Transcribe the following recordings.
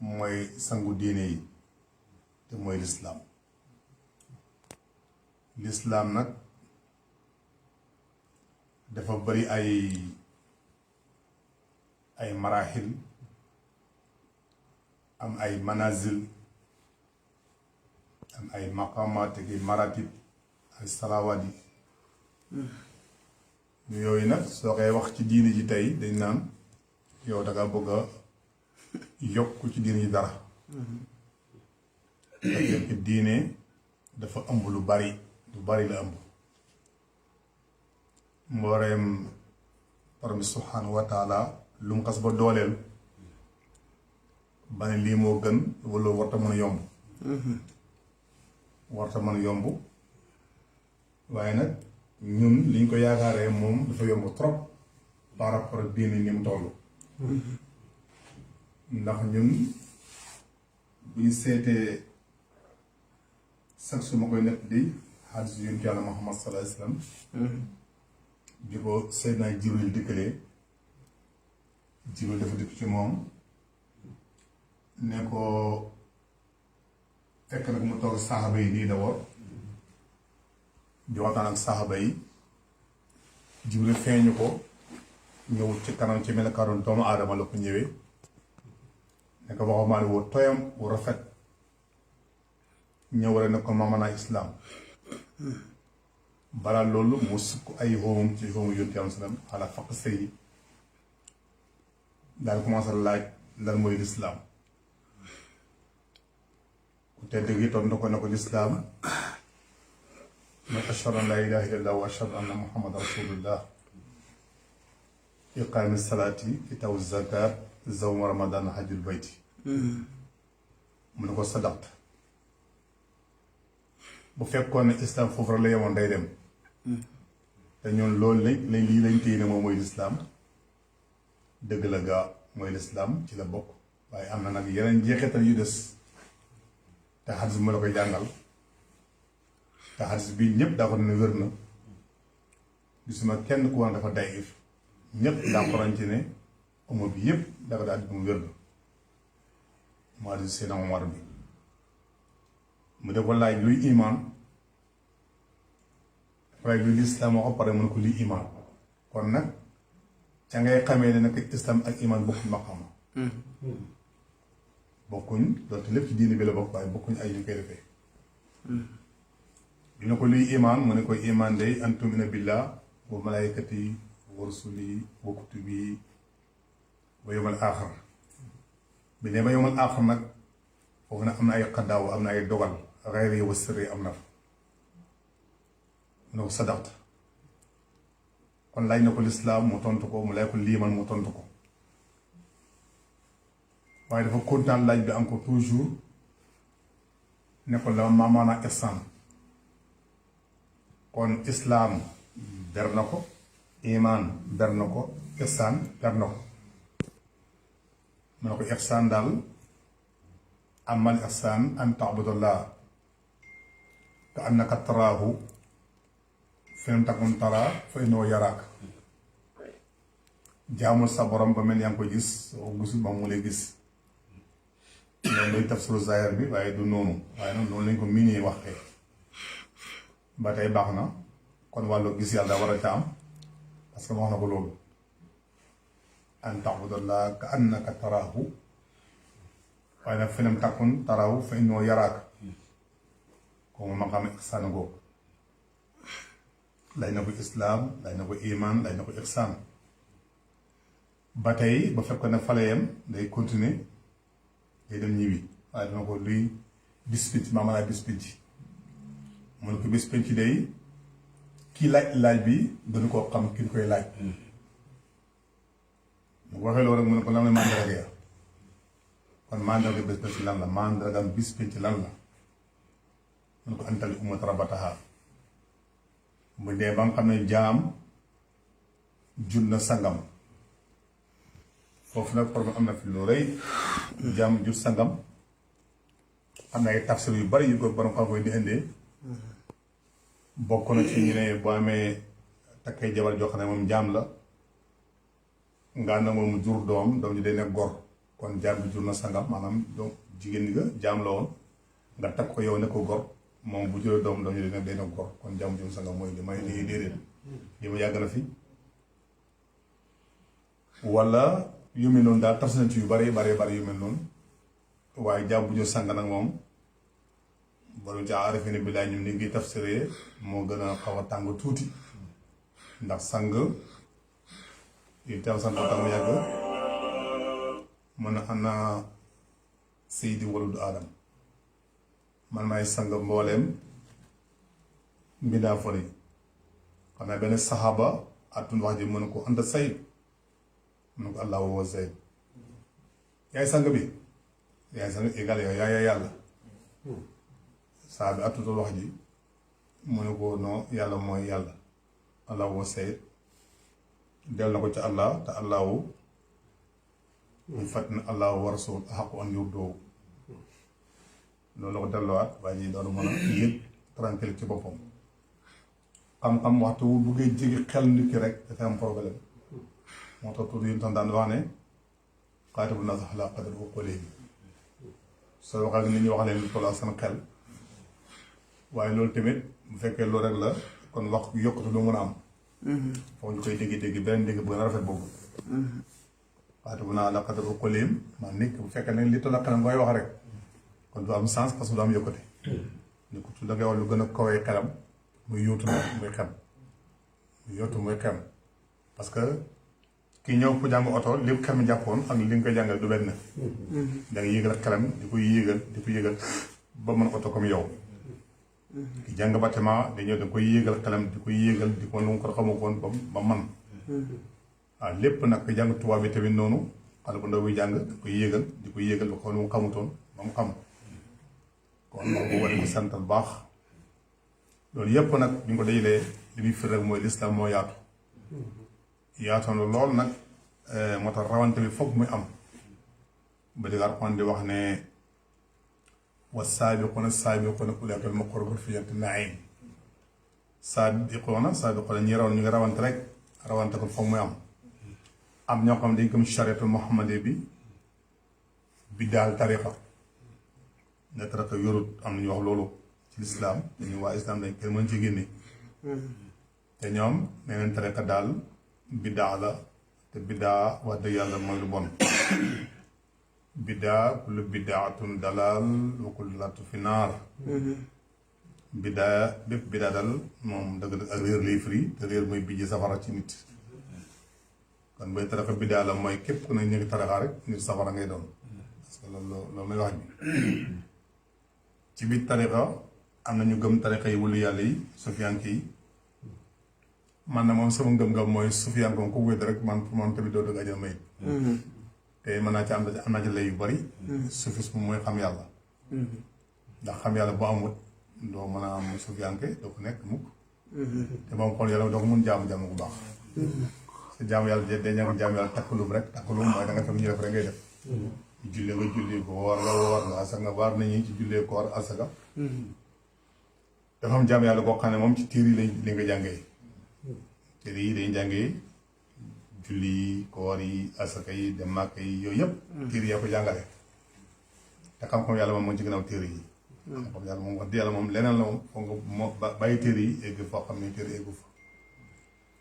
mooy sangu diine yi te mooy lislaam nag dafa bari ay maraaxil am ay manazil am ay maqamaat ak ay maratib ay salawaat yi yooyu nag soo koy wax ci diine ji tey dañ naan yow da nga bëgg a yokk ci diine ji dara fekk diine dafa ëmb lu bari la ëmb mbooreem borom subhaanahu wa taala lu mu xas ba dooleel ba ne lii moo gën wala warta mën a yomb waaye nag ñun liñ ko yaakaaree moom dafa yomb trop par rapport ak diine ni mu toll ndax ñun bu ñu seetee sax su ma koy nekk di xaalis yonent Yàlla Muhammad sallallahu alayhi wa sallam di ko Seydina Jibril dikkalee Jibril dafa dikk ci moom ne ko fekk nag mu toog saxaaba yi nii d'abord di waxtaan ak saxaaba yi Jibril feeñu ko ñëw ci kanam ci melokaanu doomu aadama la ko ñëwee ne ko waxumaa ne wu toyam wu rafet ñëw rek ne ko mamanaa islaam balaa loolu mu sukk ay xoomam ci xoomu yonent Yàlla sallam ala faq sëy daal commencé laaj lan mooy lislaam ku tedd gi tontu ko ne ko lislaam mooy ashhadu an laa ilaaha illallah wa ashhadu anna muhammadan rasulullah iqaami salaati itaawu zakaat zawmu ramadan hajjul bayti mu ne ko sadaqta bu fekkoon ne islam foofu rek la yemoon day dem te ñoom loolu lañ téye ne moom mooy lislaam dëgg la gaa mooy lislaam ci la bokk waaye am na nag yeneen jeexital yu des te xadis bi ma la koy jàngal te xadis bi ñëpp daa ko ne wér na gisuma kenn ku wax dafa dayif ñëpp daa ko ci ne umma bi yëpp daa ko daal di mu wér na moo di Seydina Omar bi mu def ko laaj luy imaan waaye luy lislaam wax ko pare mu ne ko luy imaan kon nag ca ngay xamee ne nag islam ak imaan bokkuñ maqaama bokkuñ doonte lépp ci diine bi la bokk waaye bokkuñ ay ñu koy defee ñu ne ko luy imaan mu ne ko imaan day an tumina billah wa malaykati wa rusuli wa kutubi wa yawmal aaxir bi ne ba yawmal aaxir nag foofu nag am na ay xaddaaw am na ay dogal xayri wa sirri am na fa mu ne ko sadaqta kon laaj na ko lislaam mu tontu ko mu laaj ko liiman mu tontu ko waaye dafa kontaan laaj bi encore toujours ne ko la maamaana ihsaan kon islaam ber na ko imaan ber na ko ihsaan ber na ko mu ne ko ihsaan daal amal ihsaan an taabudallah ka annaka taraahu fa in takun taraa fa innahu yaraak jaamul sa borom ba mel ni yaa ngi koy gis soo gisul ba mu lay gis loolu lañ tafsiru zaahir bi waaye du noonu waaye nag noonu lañ ko miinee waxee ba tey baax na kon wàllu gis yàlla war a ca am parce que wax na ko loolu an taabudallah ka annaka taraahu waaye nag fa in takun taraahu fa innahu yaraak kooku ma xam ihsaan googu lay na ko islaam lay na ko iman lay na ko ihsaan ba tey ba fekkoon ne faleyam day continuer day dem ñibbi waaye dana ko luy bis pinc maama laay bis pinc mu ne ko bis pinc day kii laaj bi gënu koo xam ki ñu koy laaj mu waxee loolu rek mu ne ko lan la mandarga ya kon mandarga bis pinc lan la mandargam bis pinc lan la mu ne ko antali ummat rabataha mu dee ba nga xam ne jaam jur na sangam foofu nag problème am na fi lu rëy jaam jur sangam am na ay tafsir yu bari yu ko borom xam koy di indee bokk na ci ñu ne boo amee takkee jabar joo xam ne moom jaam la nga ànd moom mu jur doom ji day nekk gor kon jaam bi jur na sangam maanaam donc jigéen nga jaam la woon nga takk ko yow ne ko gor moom bu juree doom ñu dina day na gor kon jaam jur sangam mooy li may lii déedéet li ma yàgg na fi wala yu mel noonu daal tas nañ ci yu bari yu mel noonu waaye jaam bu jur sang nag moom borom ci aarifine bi laay ñun ni ngi tafsiree moo gën a xaw a tàng tuuti ndax sang yi tam sang ko tam yàgg mën a ana seydi walud aadam man maay sang mbooleem mbindaa fori xam naa benn saxaaba attun wax ji mën ko anta sayid mën ko allahu wa sayid yaay sang bi yaay sang égal yow yaay yàlla saa bi attutal wax ji mu ne ko non yàlla mooy yàlla allahu wa sayid del na ko ci allah te allahu ñu fàtt na allahu wa rasul xaqu an yurdoo loolu la ko delluwaat waaye ji doon mën a yëg tranquille ci boppam xam-xam waxtu bu buggee jege xel nit ki rek dafay am problème moo tax tur yi ñu daan wax ne xaatibu nas ala qadri uqulihim soo wax ak nit ñi wax leen lu toll ak seen xel waaye loolu tamit bu fekkee loolu rek la kon wax yokkatu lu mën a am foofu ñu koy dégg beneen dégg bu gën a rafet boobu xaatibu naa ala qadri uqulihim man nit bu fekkee ne li toll ak xelam ngay wax rek kon du am sens parce que du am yokkute ni ko da ngay wax lu gën a kawee xelam muy yóotu muy xem muy yóotu muy xem parce que kii ñëw ku jàng oto li xem jàppoon ak li nga koy jàngal du benn da nga yéegal xelam di ko yéegal ba mën oto comme yow ki jàng bâtiment da ñëw da nga koy yéegal xelam di ko yéegal di ko lu ko xamu koon ba man waaw lépp nag ki jàng tubaab bi tamit noonu xale bu ndaw bi jàng da koy yéegal di ko yéegal ba ko lu mu xamutoon ba mu xam kon boobu war nañu sant bu baax loolu yëpp nag bi ñu ko dajalee li muy firi rek mooy lislaam moo yaatoon la lool nag moo tax rawante bi foog muy am ba di Alxuraan di wax ne wa saabiquuna ulaa'ika al-muqarrabuuna fi jannaati na'iim saabiquuna ñi rawoon ñu ngi rawante rek rawante ko foog muy am ñoo xam ne dañ gëm chariatul muhammadi bi daal tariqa ne tariqa yorut am nañu wax loolu ci lislaam dañu waa islam dañ kenn mën ci génne te ñoom nee neen tariqa daal biddaa la te biddaa wax dëgg yàlla mooy lu bon biddaa kullu biddaatun dalaal wa kullu dalaatu fi naar biddaa bépp biddaa dal moom dëgg ak réer lay firi te réer mooy bijji safara ci nit kon bay tariqa biddaa la mooy képp ku ne ñu ngi tariqa rek nit safara ngay doon parce que loolu may wax bi ci biir tariqa am na ñu gëm tariqa yi wulu yàlla yi sufiyanke yi man na moom sama ngëm-ngëm mooy sufiyanke moom ku wéet rek man pour moom tamit doo dëgg ajal may te mën naa ci am naa ci lay yu bari sufisme mooy xam yàlla ndax xam yàlla bu amut doo mën a am sufiyanke doo ko nekk mukk te moom xool yàlla doo ko mun jaamu bu baax sa jaamu yàlla day ñàkk jaamu yàlla takkalum rek takkalum mooy da nga fekk ñu def rek ngay def julli nga julli ko woor nga asaka nga waar nañu ci jullee koor asaka dafa am jaam yàlla boo xam ne moom ci tiir yi lañ nga jàngee tiir yi dañ jàngee julli yi koor yi asaka yi dem màkk yi yooyu yëpp tiir yaa ko jàngale te xam-xam yàlla moom moo ci gannaaw tiir yi xam-xam yàlla moom wax di yàlla moom leneen la moom foog nga moo bàyyi tiir yi egg foo xam ne tiir yi eggu fa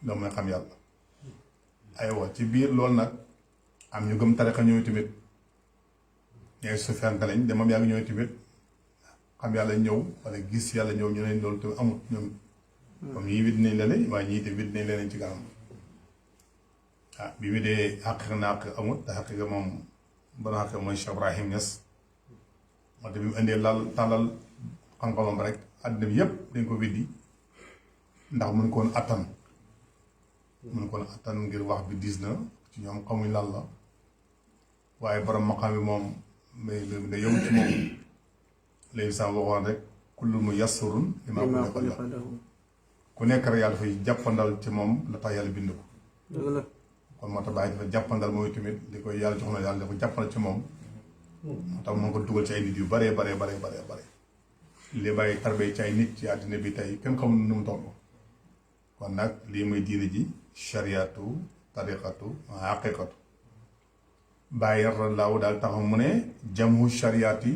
loolu mooy xam yàlla aywa ci biir loolu nag am ñu gëm tariqa ñooy tamit ñooy sufiyanke lañ de moom yaa ngi ñëw tamit xam yàlla ñëw wala gis yàlla ñëw ñu ne loolu tamit amut ñoom comme ñii wit nañ leen waaye ñii te wit nañ leen ci kanam bi mu dee xaqiqa na xaqiqa amut te xaqiqa moom bana xaqiqa mooy Cheikh Ibrahim Niass moo te bi mu indee lal tàllal xam-xamam rek àddina bi yëpp dañ ko weddi ndax mun koon attan ngir wax bi diis na ci ñoom xamuñ lan la waaye borom maqaam bi moom da yomb ci moom léegi sax waxoon rek kullu mu yassarun limaa xuliqa lahu ku nekk rek yàlla dafay jàppandal ci moom la tax yàlla bind ko kon moo tax bàyyi dafa jàppandal mooy tamit li koy yàlla jox na yàlla dafa jàppandal ci moom moo tax moo ko dugal ci ay nit yu bare li bàyyi tarbee ci ay nit ci àddina bi tey kenn xamul nu mu toll kon nag lii mooy diine ji shariatu tariqatu haqiqatu bàyyi radiyallaahu daal taxaw mu ne jamhu shariati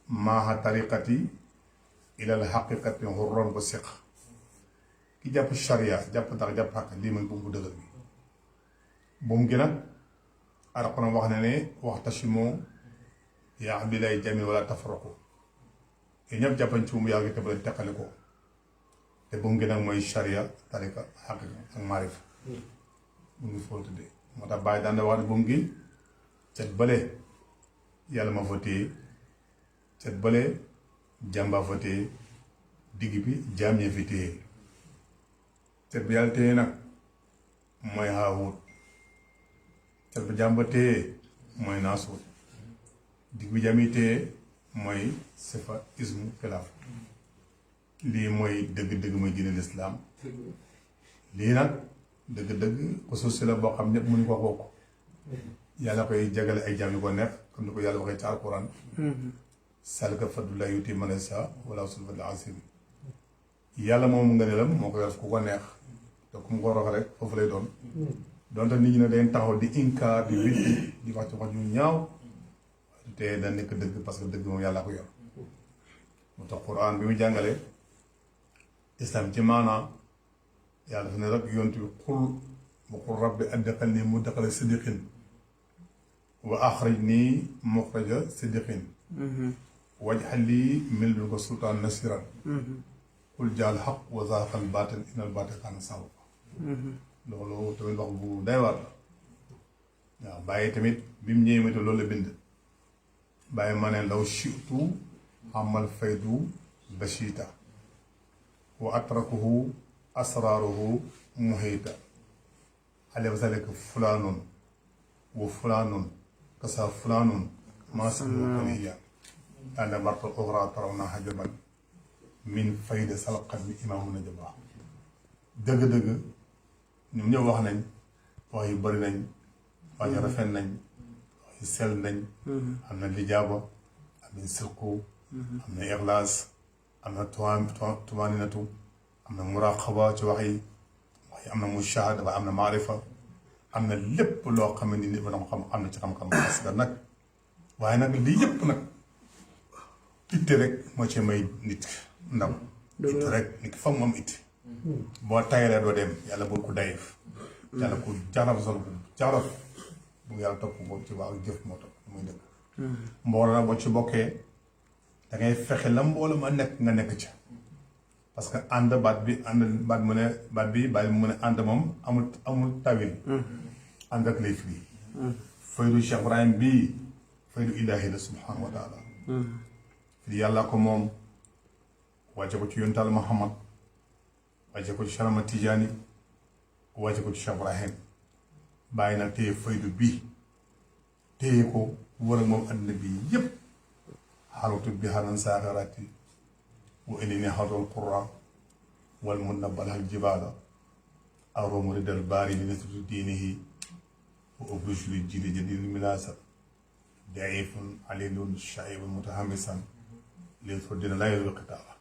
maaha tariqati ilal haqiqati hurran ba siq ki jàpp sharia jàpp ndax jàpp xaq lii mooy buum bu dëgër bi buum gi nag Alxuraan wax na ne waxtasimu bi hablillaahi jamii'an wala tafarraqu te ñëpp jàppañ ci buum yàlla gi te bu leen teqali ko te buum gi nag mooy sharia tariqa haqiqa ak maarifa mu ngi foo tuddee moo tax bàyyi daan na wax ne buum gi cet bële yàlla ma fa téye cet bële jàmbaa fa téye digg bi jaam ñee fi téye cet bi yàlla téye nag mooy haawut cet bi jàmba téye mooy naasuut digg bi jaam yi téye mooy sifa ismu xilaaf lii mooy dëgg-dëgg mooy diine lislaam lii nag dëgg-dëgg xusuusi la boo xam ñëpp mënuñ ko bokk yàlla koy jagale ay jaam yu ko neex comme ni ko yàlla waxee ci alquran salka fadlullaahi yu'tiihi man yashaa wallaahu zul fadlil aziim yàlla moom nga ne la moo ko yor ku ko neex te ku mu ko rox rek foofu lay doon donte nit ñi ne dañ taxaw di inkaar di witti di wax ci wax ñu ñaaw te da nekk dëgg parce que dëgg moom yàlla ko yor moo tax quran bi mu jàngale islam ci maanaa yàlla dafa ne rek yontu bi qul rabbi adxilnii mudxala sidqin wa axrijnii muxraja sidqin waj'al lii min ladunka sultaanan nasiiran qul jaa'al haqq wa zahaqal baatil innal baatila kaana zahuuqa loolu tamit wax bu day war la waaw bàyyi tamit bi mu ñëwee loolu la bind bàyyi ma ne law shi'tu amal faydu bashita wa atrakuhu asraaruhu muhiita alayhi zalika fulaanun wa fulaanun kasa fulaanun maa sami'u kaliya ana marta uxra tarawna hajaban min fayda salqat bi imaamu najaba dëgg-dëgg ñoom ñëpp wax nañ wax yu bëri nañ wax yu rafet nañ wax yu sell nañ am na lijaaba am na sirku am na ixlaas am na tumaaninatu am na muraqaba ci wax yi am na mushahada ba am na maarifa am na lépp loo xam ne nit ba danga xam am na ci xam-xam parce que nag waaye nag lii yëpp nag itte rek moo ci may nit ndaw itte rek nit ki foog mu am itte boo tayalee doo dem yàlla bul ko dayif yàlla ku jaaraf sol bu jaaraf bu yàlla topp ko ci wax jëf moo topp muy dëgg mbooloo nag boo ci bokkee da ngay fexe la mbooloo ma nekk nga nekk ca parce que ànd baat bi mu ne mu ne ànd moom amul tawil ànd ak lay firi faydu Cheikh Ibrahim bii faydu ilaahi la subhanahu wa taala firi yàlla ko moom wàcce ko ci yontaal Muhammad wàcce ko ci Cheikh Ahmad Tijaani wàcce ko ci Cheikh Ibrahim bàyyi nag téye faydu bii téye ko wër ak moom àddina bi yépp xarutu bi xanan saaxaraati wa inni xatul qura wal mun na balal jibaala aromu ridal baari li nasrati diinihi wa ubrishu li jiili jadil milaasa daifun alilun shaibun mutahamisan lii so dina lay lu xitaala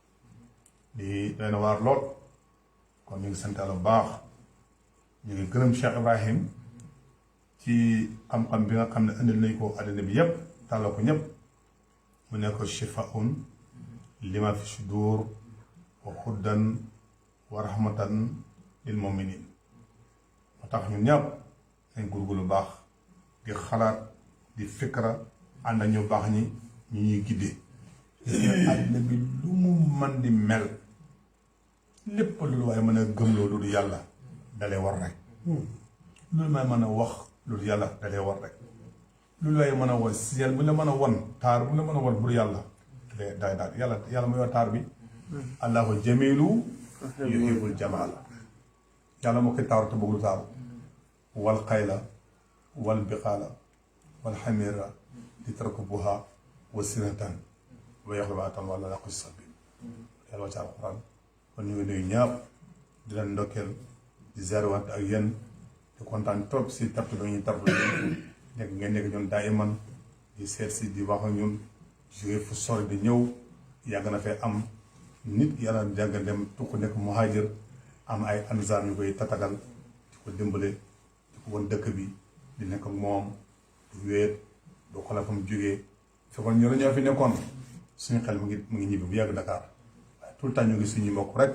lii doy na waar lool kon ñu ngi sant Yàlla bu baax ñu ngi gërëm Cheikh Ibrahim ci xam-xam bi nga xam ne indil nañ ko àddina bi yépp tàllal ko ñépp mu ne ko shifaun lima fi sudur wa huddan wa rahmatan lil muminin moo tax ñun ñëpp nañ góorgóorlu baax di xalaat di fikra ànd ak ñu baax ñi ñu ñuy giddee àddina bi lu mu man di mel lépp lu waaye mën a gëmloo lu dul yàlla dalee war rek loolu may mën a wax lu dul yàlla dalee war rek lu lay mën a won si yàlla bu la mën a won taar bu la mën a won bur yàlla daay daal yàlla mooy wax taar bi allahu jamilu yuhibbul jamaala yàlla moo koy taaru te bëggul taaru wal xayla wal biqaala wal xamira di tarkubuha wa sinatan wa yaxlubaatan wala laqu sabi yàlla wax ci alquran kon ñu ngi nuyu ñaap di leen ndokkeel di ziarwante ak yéen di kontaan trop si tartu bi ñuy tartu nekk ngeen nekk ñun daa iman di seet si di wax ak ñun jóge fu sori di ñëw yàgg na fee am nit yàlla jàgg dem tukku nekk muhajir am ay ansaar ñu koy tatagal di ko dimbale di ko won dëkk bi di nekk ak moom du wéet du xoolal fa mu jógee fekkoon ñoo fi nekkoon suñu xel mu ngi ñibbi bu yàgg Dakar waaye tout le temps ñu ngi suñu mbokk rek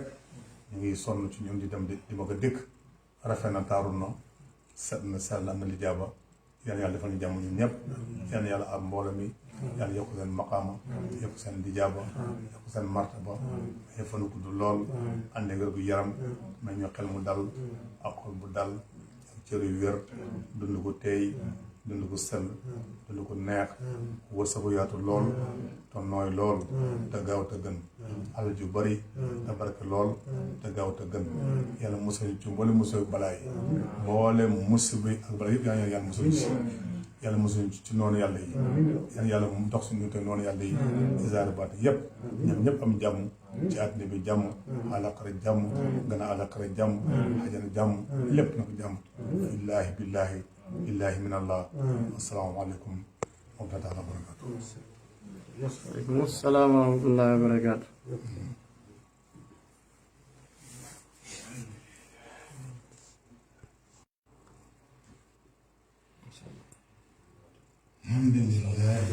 ñu ngi sonn ci ñun di dem di ma ko dëkk rafet na taaru na set na sell am na li jaaba yàlla defal ñu jàmm ñun ñëpp yàlla am mbooloo mi yàlla yokk seen maqaama yokk seen di jaaba yokk seen martaba may fanu gudd lool ànd ak gu yaram may ñu xel mu dal ak xol bu dal ak cër yu wér dund ko teey dund ko sell dund ko neex wërsëgu yaatu lool te nooy lool te gaaw te gën alal ju bari te barke lool te gaaw te gën yàlla musal ci mboole musal balaay mboole musiba ak balaay yëpp yàlla musal ci yàlla musal ci noonu yàlla yi yàlla mu dox suñu te noonu yàlla yi isaari baat yëpp ñëpp am jàmm ci àddina bi jàmm àllaaxira jàmm gën a àllaaxira jàmm xajana jàmm lépp na ko jàmm billaahi illaahi min allah assalaamu aleykum wa rahmatullaahi wa barakaatu. waaleykum salaam wa rahmatullaahi wa barakaatu. alhamdulillahi